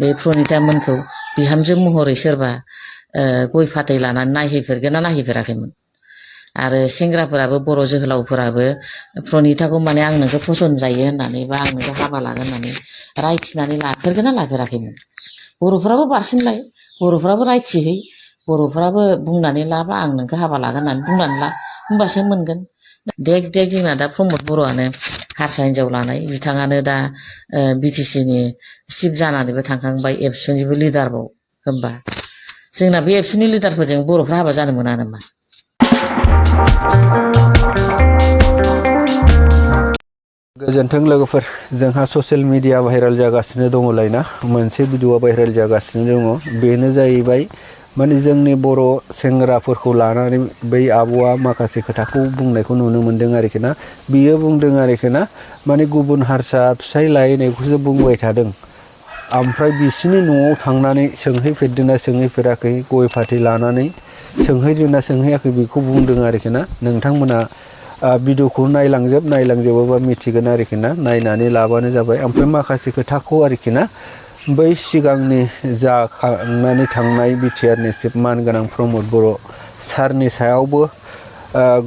बे प्रनिता मोनखौ बिहामजो महरै सोरबा गय फाथै लानानै नायहैफेरगोन ना नायहैफेराखैमोन आरो सेंग्राफोराबो बर' जोहोलावफोराबो प्रनिताखौ माने आं नोंखौ फसन जायो होननानै बा आं नोंखौ हाबा लागोन होननानै रायथिनानै लाफेरगोन ना लाफेराखैमोन बर'फ्राबो बारसिनलाय बर'फ्राबो रायथिहै बर'फ्राबो बुंनानै लाबा आं नोंखौ हाबा लागोन होननानै बुंनानै ला होमबासो मोनगोन देख देख जोंना दा प्रमद बर'आनो हारसा हिनजाव लानाय बिथाङानो दा बिटिसिनि चिफ जानानैबो थांखांबाय एबसुनिबो लिडारबाव होमबा जोंना बे एबसुनि लिडारफोरजों बर'फ्रा हाबा जानो मोना नामा गोजोन्थों लोगोफोर जोंहा ससियेल मिडिया भाइरेल जागासिनो दङलायना मोनसे भिडिअआ भाइरेल जागासिनो दङ बेनो जाहैबाय माने जोंनि बर' सेंग्राफोरखौ लानानै बै आब'आ माखासे खोथाखौ बुंनायखौ नुनो मोन्दों आरोखि ना बियो बुंदों आरोखि ना माने गुबुन हारसा फिसाय लायनायखौसो बुंबाय थादों ओमफ्राय बिसिनि न'आव थांनानै सोंहैफेरदोंना सोंहैफेराखै गय फाथै लानानै सोंहैदोंना सोंहैयाखै बेखौ बुंदों आरोखि ना नोंथांमोना भिडिअखौ नायलांजोबोबा मिथिगोन आरोखि ना नायनानै लाबानो जाबाय ओमफ्राय माखासे खोथाखौ आरोखि ना बै सिगांनि जाखांनानै थांनाय बिटिआरनि चिफ मानगोनां प्रमद बर' सारनि सायावबो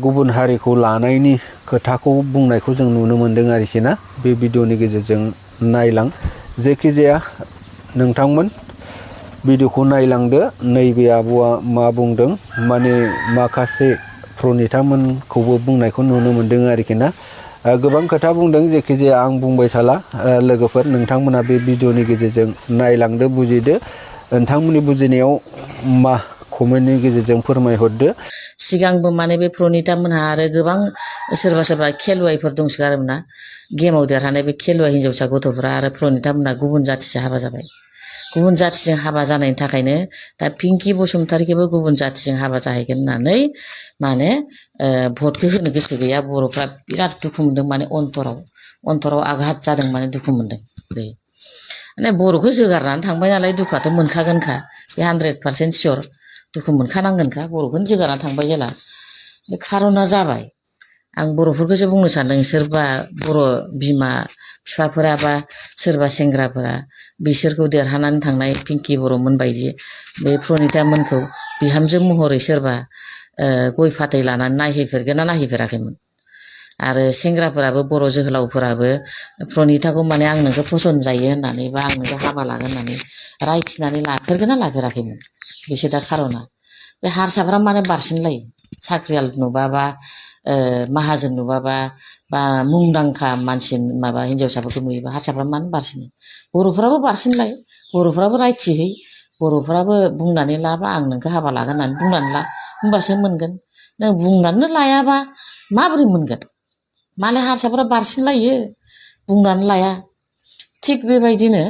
गुबुन हारिखौ लानायनि खोथाखौ बुंनायखौ जों नुनो मोन्दों आरोखि ना बे भिडिअनि गेजेरजों नायलां जेखिजाया नोंथांमोन भिडिअखौ नायलांदो नैबे आब'आ मा बुंदों माने माखासे प्रनिता मोनखौबो बुंनायखौ नुनो मोन्दों आरोखि ना गोबां खोथा बुंदों जेखिजाया आं बुंबाय थाला लोगोफोर नोंथांमोना बे भिडिअनि गेजेरजों नायलांदो बुजिदो नोंथांमोननि बुजिनायाव मा कमेन्टनि गेजेरजों फोरमायहरदो सिगांबो माने बे प्रनिता मोनहा आरो गोबां सोरबा सोरबा खेलुवाइफोर दंसोगारोमोन ना गेमाव देरहानाय बे खेलुवा हिनजावसा गथ'फ्रा आरो प्रनिता मोनहा गुबुन जाथिजों हाबा जाबाय गुबुन जाथिजों हाबा जानायनि थाखायनो दा पिंकि बसुमतारीखौबो गुबुन जाथिजों हाबा जाहैगोन होननानै माने भटखौ होनो गोसो गैया बर'फ्रा बिराद दुखु मोनदों माने अन्तराव आघात जादों माने दुखु मोनदों माने बर'खौ जोगारनानै थांबाय नालाय दुखुआथ' मोनखागोनखा बे 100% सियर दुखु मोनखानांगोनखा बर'खौनो जोगारनानै थांबाय जेला बे खार'ना जाबाय आं बर'फोरखौसो बुंनो सानदों सोरबा बर' बिमा बिफाफोरा बा सोरबा सेंग्राफोरा बिसोरखौ देरहानानै थांनाय पिंकि बर'मोन बायदि बे प्रनिता मोनखौ बिहामजो महरै सोरबा गय फाथै लानानै नायहैफेरगोन ना नायहैफेराखैमोन आरो सेंग्राफोराबो बर' जोहोलावफोराबो प्रनिताखौ माने आं नोंखौ फसन जायो होननानै बा आं नोंखौ हाबा लागोन होननानै रायथिनानै लाफेरगोन ना लाफेराखैमोन बेसो दा खार'ना बे हारसाफ्रा माने बारसिनलायो साख्रियाल नुबाबा माहाजोन नुबाबा बा मुंदांखा मानसि माबा हिनजावसाफोरखौ नुयोबा हारसाफ्रा मानो बारसिनो बर'फ्राबो बारसिनलाय बर'फ्राबो रायथिहै बर'फ्राबो बुंनानै लाबा आं नोंखौ हाबा लागोन होननानै बुंनानै ला होमबासो मोनगोन नों बुंनानै लायाबा माबोरै मोनगोन मालाय हारसाफ्रा बारसिनलायो बुंनानै लाया थिग बेबायदिनो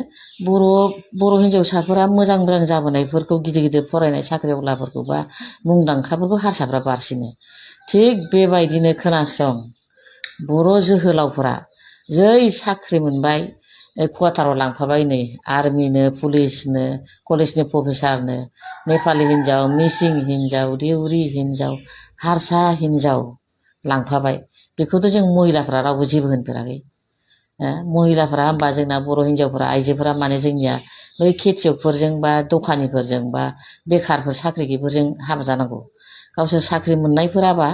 बर' हिनजावसाफोरा मोजां जाबोनायफोरखौ गिदिर गिदिर फरायनाय साख्रिआवलाफोरखौ बा मुंदांखाफोरखौ हारसाफ्रा बारसिनो थिग बेबायदिनो खोनासं बर' जोहोलावफोरा जै साख्रि मोनबाय क्वार्टाराव लांफाबाय नै आर्मिनो पुलिसनो कलेजनि प्रफेसारनो नेपालि हिन्जाव मिसिं हिन्जाव देउरि हिन्जाव हारसा हिन्जाव लांफाबाय बेखौथ' जों महिलाफ्रा रावबो जेबो होनफेराखै महिलाफ्रा होमबा जोंना बर' हिन्जावफोरा आइजोफोरा माने जोंनिया बै खेथियकफोरजों बा दखानिफोरजों बा बेखारफोर साख्रि गैयिफोरजों हाबा जानांगौ गावसोर साख्रि मोननायफोराबा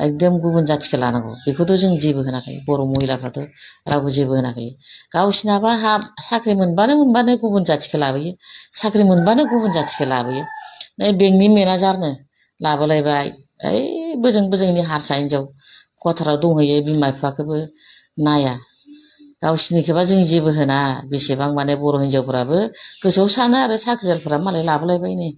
एकदम गुबुन जाथिखौ लानांगौ बेखौथ' जों जेबो होनाखै बर' महिलाफ्राथ' रावबो जेबो होनाखै गावसिनाबा साख्रि मोनबानो गुबुन जाथिखौ लाबोयो साख्रि मोनबानो गुबुन जाथिखौ लाबोयो बेंकनि मेनेजारनो लाबोलायबाय ओइ बोजोंनि हारसा हिन्जाव क्वार्टाराव दंहैयो बिमा बिफाखौबो नाया गावसिनिखौबा जों जेबो होना बेसेबां माने बर' हिन्जावफोराबो गोसोआव सानो आरो साख्रियालफोरा मालाय लाबोलायबाय नै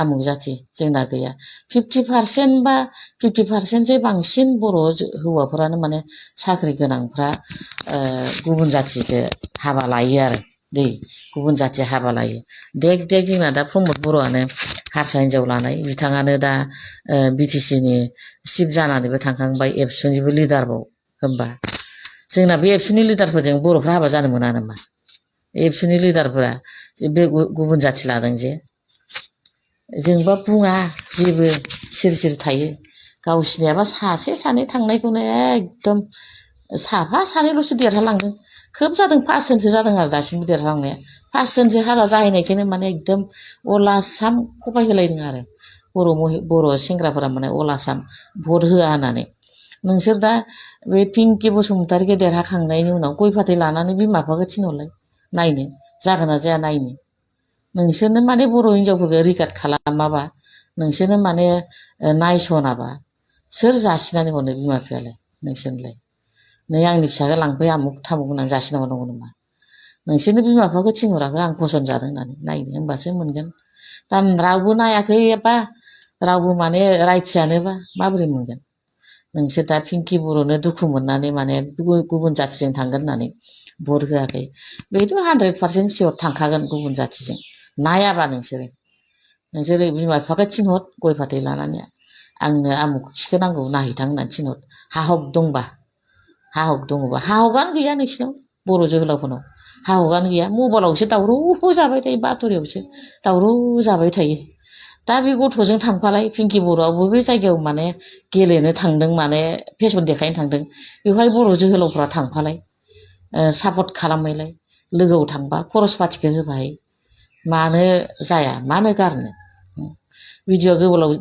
आमुक जाथि जोंना गैया 50% बा 50%सो बांसिन बर' हौवाफोरानो माने साख्रि गोनांफ्रा गुबुन जाथिखौ हाबा लायो आरो दै गुबुन जाथि हाबा लायो देख जोंना दा प्रमद बर'आनो हारसा हिन्जाव लानाय बिथाङानो दा बिटिसिनि चिफ जानानैबो थांखांबाय एबसुनिबो लिडारबाव होमबा जोंना बे एबसुनि लिडारफोरजों बर'फ्रा हाबा जानो मोना नामा एबसुनि लिडारफोरा बे गुबुन जाथि लादों जे जोंबा बुङा जेबो सिर थायो गावसिनियाबा सासे सानै थांनायखौनो एकदम साफा सानैल'सो देरहालांदों खोब जादों 5 जनसो जादों आरो दासिमबो देरहालांनाया 5 जनसो हाबा जाहैनायखायनो माने एकदम अल आसाम खपाय होलायदों आरो बर' सेंग्राफोरा माने अल आसाम भट होआ होननानै नोंसोर दा बे पिंकि बसुमतारीखौ देरहाखांनायनि उनाव गय फाथै लानानै बिमा बिफाखौ थिनहरलाय नायनो जागोन ना जाया नायनो नोंसोरनो माने बर' हिनजावफोरखौ रिगार्ड खालामाबा नोंसोरनो माने नायसनाबा सोर जासिनानै हरनो बिमा बिफायालाय नोंसोरनोलाय नै आंनि फिसाखौ लांफै आमुक थामुक होननानै जासिना हरनांगौ नामा नोंसोरनो बिमा बिफाखौ थिनहराखै आं फसन जादों होननानै नायनो होनबासो मोनगोन दा रावबो नायाखै एबा रावबो माने रायथियानोबा माबोरै मोनगोन नोंसोर दा पिंकि बर'नो दुखु मोननानै माने गुबुन जाथिजों थांगोन होननानै भट होआखै बेथ' 100% सियर थांखागोन गुबुन जाथिजों नायाबा नोंसोरो बिमा बिफाखौ थिनहर गय फाथै लानानै आंनो आमुक सिखौ नांगौ नायहैथां होननानै थिनहर हा हक दंबा हा हक दङबा हा हकआनो गैया नोंसिनाव बर' जोहोलावफोरनाव हा हकआनो गैया मबाइलावसो दावराव जाबाय थायो बाथ'रियावसो दावराव जाबाय थायो दा बे गथ'जों थांफालाय पिंकि बर'आ बबे जायगायाव माने गेलेनो थांदों माने फेसन देखायनो थांदों बेवहाय बर' जोहोलावफ्रा थांफालाय सापर्ट खालामहैलाय लोगोआव थांबा खरस पातिखौ होबाय मानो जाया मानो गारनो भिडिअआ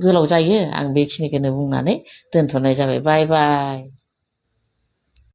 गोलाव जायो आं बेखिनिखौनो बुंनानै दोनथ'नाय जाबाय बाय बाय